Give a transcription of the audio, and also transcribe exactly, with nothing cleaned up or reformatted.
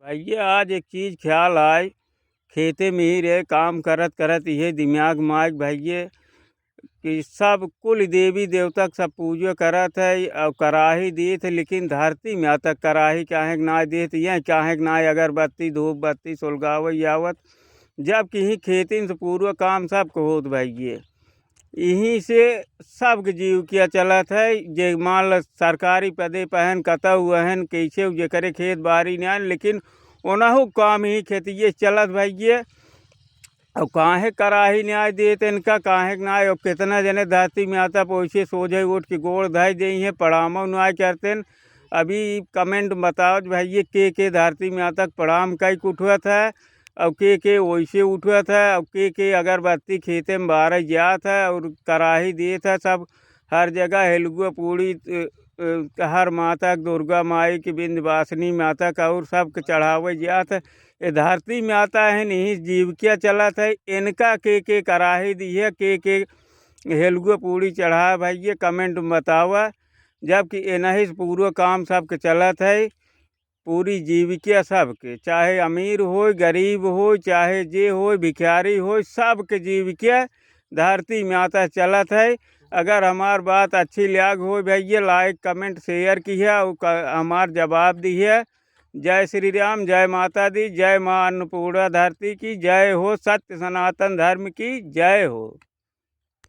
भैया, आज एक चीज ख्याल आय, खेते में ही रहे, काम करत करत इहे दिमाग में आय भैया, कि सब कुल देवी देवता के सब पूजा करत है और कराही देत है, लेकिन धरती माता के कराही काहे के नाय देत, ये काहे के नाय अगरबत्ती, धूप बत्ती सुलगावे आवत, जबकि ही खेतिन से पूरा काम सबके होत भैया। यहीं से सबके जीविका चलत है। जे मान ल सरकारी पदे पहन कतौ हन, कैसे जेकरे खेत बारी नाय, लेकिन ओनहु काम ही खेतिये चलत भैया। और काहे कराही नाय देत इनका, काहे के नाय, और कितना जने धरती माता पे वैसे सोझे उठ के गोड़ धइ देइहें, प्रणामो नाय करतेन। अभी comment बतावत भैया, के के धरती माता के प्रणाम कई के उठवत है, और के के वैसे उठवत है, और के के अगरबत्ती खेते में बारे जात है और कराही देत है। सब हर जगह हेलुआ पूड़ी, अ, अ, हर माता के, दुर्गा माई के, विंध्यवासिनी माता के और सबके चढ़ावे जात है। ये धरती माता है, नहीं जीविका चलत है, इनका के के कराही दिहे, के के हेलुआ पूड़ी चढ़ाए भैया, comment में बतावा। जबकि इनही से पूरा काम सबके चलत है, पूरी जीविका सबके, चाहे अमीर होय, गरीब होय, चाहे जे होय, भिखारी होय, सबके जीविका धरती माता चलत है। अगर हमार बात अच्छी लाग होय भैया, like, comment, share किहे और क-, हमार जवाब दिहे। जय श्री राम, जय माता दी, जय माँ अन्नपूर्णा धरती की जय हो, सत्य सनातन धर्म की जय हो।